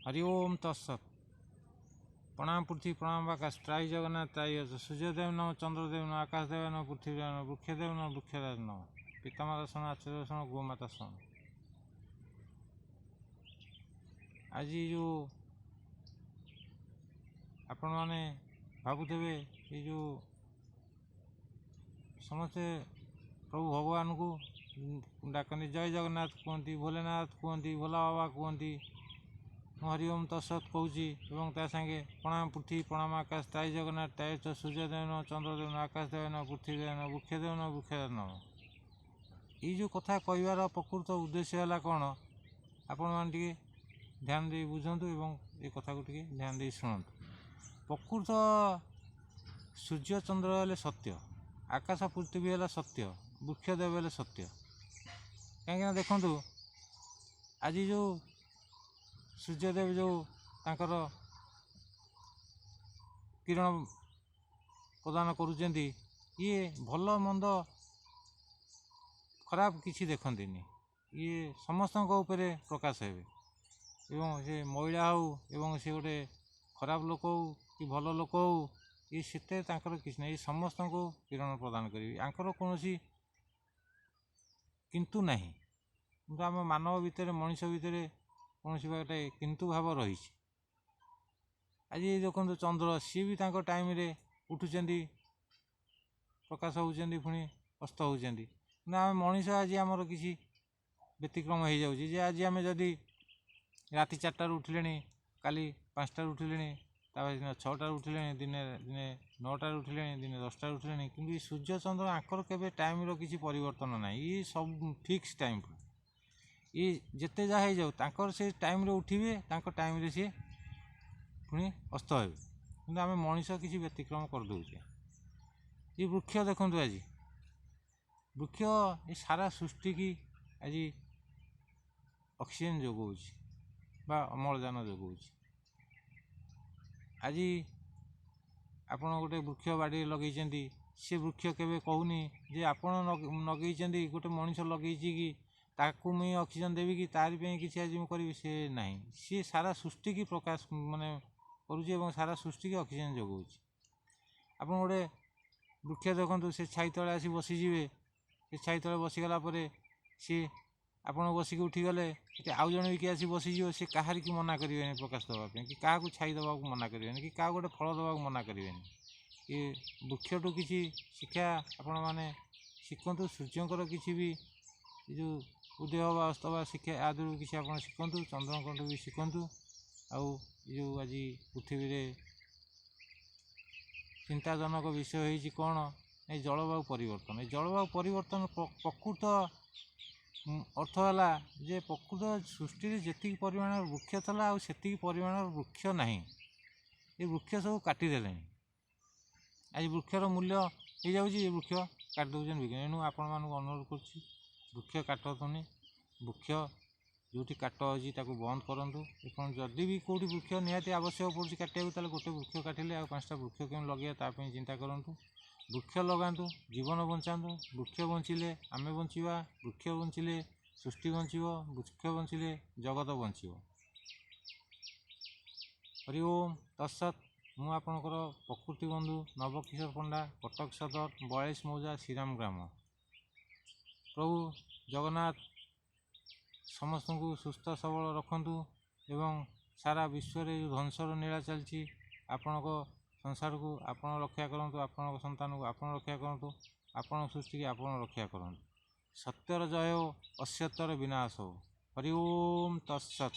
ହରି ଓମ୍ ତତ୍ସତ୍। ପ୍ରଣାମ ପୃଥିବୀ, ପ୍ରଣାମ ଆକାଶ, ତ୍ରାହି ଜଗନ୍ନାଥ, ତ୍ରାହି ଅଛି ସୂର୍ଯ୍ୟଦେବ ନମ, ଚନ୍ଦ୍ରଦେବ ନମ, ଆକାଶ ଦେବ ନମ, ପୃଥିବୀ ଦେବ ନମ, ବୃକ୍ଷଦେବ ନମ, ବୃକ୍ଷରାଜ ନମ, ପିତାମାତା ଶରଣ, ଆଚାର୍ଯ୍ୟ ଶରଣ, ଗୋମାତା ଶରଣ। ଆଜି ଯେଉଁ ଆପଣମାନେ ଭାବୁଥିବେ, ଏଇ ଯେଉଁ ସମସ୍ତେ ପ୍ରଭୁ ଭଗବାନଙ୍କୁ ଡାକନ୍ତି, ଜୟ ଜଗନ୍ନାଥ କୁହନ୍ତି, ଭୋଲେନାଥ କୁହନ୍ତି, ଭୋଲା ବାବା କୁହନ୍ତି, ମୁଁ ହରି ଓମ୍ ତତ୍ସତ୍ କହୁଛି ଏବଂ ତା ସାଙ୍ଗେ ପ୍ରଣାମ ପୃଥିବୀ, ପ୍ରଣାମ ଆକାଶ, ତ୍ରାହି ଜଗନ୍ନାଥ, ତ୍ରାହି ସୂର୍ଯ୍ୟଦେବ ନମ, ଚନ୍ଦ୍ରଦେବ ନମ, ଆକାଶ ଦେବ ନମ, ପୃଥିବୀ ଦେବ ନମ, ବୃକ୍ଷଦେବ ନମ, ବୃକ୍ଷଦେବ ନମ। ଏଇ ଯେଉଁ କଥା କହିବାର ପ୍ରକୃତ ଉଦ୍ଦେଶ୍ୟ ହେଲା କ'ଣ, ଆପଣମାନେ ଟିକେ ଧ୍ୟାନ ଦେଇ ବୁଝନ୍ତୁ ଏବଂ ଏ କଥାକୁ ଟିକେ ଧ୍ୟାନ ଦେଇ ଶୁଣନ୍ତୁ। ପ୍ରକୃତ ସୂର୍ଯ୍ୟ ଚନ୍ଦ୍ର ହେଲେ ସତ୍ୟ, ଆକାଶ ପୃଥିବୀ ହେଲା ସତ୍ୟ, ବୃକ୍ଷଦେବ ହେଲେ ସତ୍ୟ। କାହିଁକିନା ଦେଖନ୍ତୁ, ଆଜି ଯେଉଁ ସୂର୍ଯ୍ୟଦେବ ଯେଉଁ ତାଙ୍କର କିରଣ ପ୍ରଦାନ କରୁଛନ୍ତି, ଇଏ ଭଲ ମନ୍ଦ ଖରାପ କିଛି ଦେଖନ୍ତିନି, ଇଏ ସମସ୍ତଙ୍କ ଉପରେ ପ୍ରକାଶ ହେବେ। ଏବଂ ସେ ମଇଳା ହେଉ ଏବଂ ସେ ଗୋଟେ ଖରାପ ଲୋକ ହେଉ କି ଭଲ ଲୋକ ହେଉ, ଇଏ ସେତେ ତାଙ୍କର କିଛି ନାହିଁ, ଇଏ ସମସ୍ତଙ୍କୁ କିରଣ ପ୍ରଦାନ କରିବେ, ୟାଙ୍କର କୌଣସି କିନ୍ତୁ ନାହିଁ। କିନ୍ତୁ ଆମ ମାନବ ଭିତରେ, ମଣିଷ ଭିତରେ କୌଣସି ଗୋଟେ କିନ୍ତୁ ଭାବ ରହିଛି। ଆଜି ଦେଖନ୍ତୁ ଚନ୍ଦ୍ର, ସିଏ ବି ତାଙ୍କ ଟାଇମ୍ରେ ଉଠୁଛନ୍ତି, ପ୍ରକାଶ ହେଉଛନ୍ତି, ପୁଣି ଅସ୍ତ ହେଉଛନ୍ତି। କିନ୍ତୁ ଆମେ ମଣିଷ ଆଜି ଆମର କିଛି ବ୍ୟତିକ୍ରମ ହେଇଯାଉଛି ଯେ ଆଜି ଆମେ ଯଦି ରାତି 4ଟାରୁ ଉଠିଲେଣି, କାଲି 5ଟାରୁ ଉଠିଲେଣି, ତାପରେ ଦିନ 6ଟାରୁ ଉଠିଲେଣି, ଦିନେ ଦିନେ 9ଟାରୁ ଉଠିଲେଣି, ଦିନେ 10ଟାରୁ ଉଠିଲେଣି। କିନ୍ତୁ ଏ ସୂର୍ଯ୍ୟ ଚନ୍ଦ୍ର ଆଙ୍କର କେବେ ଟାଇମ୍ର କିଛି ପରିବର୍ତ୍ତନ ନାହିଁ, ଇଏ ସବୁ ଫିକ୍ସ ଟାଇମ୍। ଇଏ ଯେତେ ଯାହା ହେଇଯାଉ ତାଙ୍କର ସେ ଟାଇମ୍ରେ ଉଠିବେ, ତାଙ୍କ ଟାଇମ୍ରେ ସିଏ ପୁଣି ଅସ୍ତ ହେବେ। କିନ୍ତୁ ଆମେ ମଣିଷ କିଛି ବ୍ୟତିକ୍ରମ କରିଦେଉଛେ। ଏ ବୃକ୍ଷ ଦେଖନ୍ତୁ, ଆଜି ବୃକ୍ଷ ଏ ସାରା ସୃଷ୍ଟିକି ଆଜି ଅକ୍ସିଜେନ୍ ଯୋଗାଉଛି ବା ଅମ୍ଳଜାନ ଯୋଗାଉଛି। ଆଜି ଆପଣ ଗୋଟେ ବୃକ୍ଷ ବାଡ଼ିରେ ଲଗେଇଛନ୍ତି, ସେ ବୃକ୍ଷ କେବେ କହୁନି ଯେ ଆପଣ ଲଗେଇଛନ୍ତି, ଗୋଟେ ମଣିଷ ଲଗେଇଛି କି ତାକୁ ମୁଇଁ ଅକ୍ସିଜେନ୍ ଦେବି କି ତାରି ପାଇଁ କିଛି ଆଜି ମୁଁ କରିବି, ସେ ନାହିଁ। ସିଏ ସାରା ସୃଷ୍ଟିକି ପ୍ରକାଶ ମାନେ କରୁଛି ଏବଂ ସାରା ସୃଷ୍ଟିକି ଅକ୍ସିଜେନ୍ ଯୋଗାଉଛି। ଆପଣ ଗୋଟେ ବୃକ୍ଷ ଦେଖନ୍ତୁ, ସେ ଛାଇ ତଳେ ଆସି ବସିଯିବେ, ସେ ଛାଇ ତଳେ ବସିଗଲା ପରେ ସିଏ ଆପଣ ବସିକି ଉଠିଗଲେ ସେଠି ଆଉ ଜଣେ ବି କିଏ ଆସି ବସିଯିବ, ସେ କାହାରିକି ମନା କରିବେନି ପ୍ରକାଶ ଦେବା ପାଇଁ, କି କାହାକୁ ଛାଇ ଦେବାକୁ ମନା କରିବେନି, କି କାହାକୁ ଗୋଟେ ଫଳ ଦେବାକୁ ମନା କରିବେନି। କି ବୃକ୍ଷଠୁ କିଛି ଶିକ୍ଷା ଆପଣମାନେ ଶିଖନ୍ତୁ, ସୂର୍ଯ୍ୟଙ୍କର କିଛି ବି ଏ ଯେଉଁ ଉଦୟ ହେବା ଅସ୍ତ ହେବା ଶିକ୍ଷା ଆ ଦେହରୁ କିଛି ଆପଣ ଶିଖନ୍ତୁ, ଚନ୍ଦ୍ରଙ୍କଠୁ ବି ଶିଖନ୍ତୁ। ଆଉ ଏ ଯେଉଁ ଆଜି ପୃଥିବୀରେ ଚିନ୍ତାଜନକ ବିଷୟ ହେଇଛି କ'ଣ, ଏଇ ଜଳବାୟୁ ପରିବର୍ତ୍ତନ। ଏ ଜଳବାୟୁ ପରିବର୍ତ୍ତନ ପ୍ରକୃତ ଅର୍ଥ ହେଲା ଯେ ପ୍ରକୃତ ସୃଷ୍ଟିରେ ଯେତିକି ପରିମାଣର ବୃକ୍ଷ ଥିଲା ଆଉ ସେତିକି ପରିମାଣର ବୃକ୍ଷ ନାହିଁ। ଏ ବୃକ୍ଷ ସବୁ କାଟିଦେଲେଣି। ଆଜି ବୃକ୍ଷର ମୂଲ୍ୟ ହେଇଯାଉଛି, ଏ ବୃକ୍ଷ କାଟି ଦେଉଛନ୍ତି ବିଜ୍ଞାନ। ଏଣୁ ଆପଣମାନଙ୍କୁ ଅନୁରୋଧ କରୁଛି, ବୃକ୍ଷ କାଟନ୍ତୁନି, ବୃକ୍ଷ ଯେଉଁଠି କାଟ ଅଛି ତାକୁ ବନ୍ଦ କରନ୍ତୁ। ଏବଂ ଯଦି ବି କେଉଁଠି ବୃକ୍ଷ ନିହାତି ଆବଶ୍ୟକ ପଡ଼ୁଛି କାଟିବାକୁ, ତାହେଲେ ଗୋଟେ ବୃକ୍ଷ କାଟିଲେ ଆଉ 5ଟା ବୃକ୍ଷ କେମିତି ଲଗେଇବା ତା ପାଇଁ ଚିନ୍ତା କରନ୍ତୁ। ବୃକ୍ଷ ଲଗାନ୍ତୁ, ଜୀବନ ବଞ୍ଚାନ୍ତୁ। ବୃକ୍ଷ ବଞ୍ଚିଲେ ଆମେ ବଞ୍ଚିବା, ବୃକ୍ଷ ବଞ୍ଚିଲେ ସୃଷ୍ଟି ବଞ୍ଚିବ, ବୃକ୍ଷ ବଞ୍ଚିଲେ ଜଗତ ବଞ୍ଚିବ। ହରି ଓମ୍ ତତ୍ସତ୍। ମୁଁ ଆପଣଙ୍କର ପ୍ରକୃତି ବନ୍ଧୁ ନବକିଶୋର ପଣ୍ଡା, କଟକ ସଦର 42 ମୌଜା ଶ୍ରୀରାମ ଗ୍ରାମ। ପ୍ରଭୁ ଜଗନ୍ନାଥ ସମସ୍ତଙ୍କୁ ସୁସ୍ଥ ସବଳ ରଖନ୍ତୁ ଏବଂ ସାରା ବିଶ୍ୱରେ ଯେଉଁ ଧ୍ୱଂସର ନୀଳା ଚାଲିଛି, ଆପଣଙ୍କ ସଂସାରକୁ ଆପଣ ରକ୍ଷା କରନ୍ତୁ, ଆପଣଙ୍କ ସନ୍ତାନକୁ ଆପଣ ରକ୍ଷା କରନ୍ତୁ, ଆପଣଙ୍କ ସୃଷ୍ଟିକି ଆପଣ ରକ୍ଷା କରନ୍ତୁ। ସତ୍ୟର ଜୟ ହେଉ, ଅସତ୍ୟର ବିନାଶ ହେଉ। ହରି ଓମ୍ ତତ୍ସତ୍।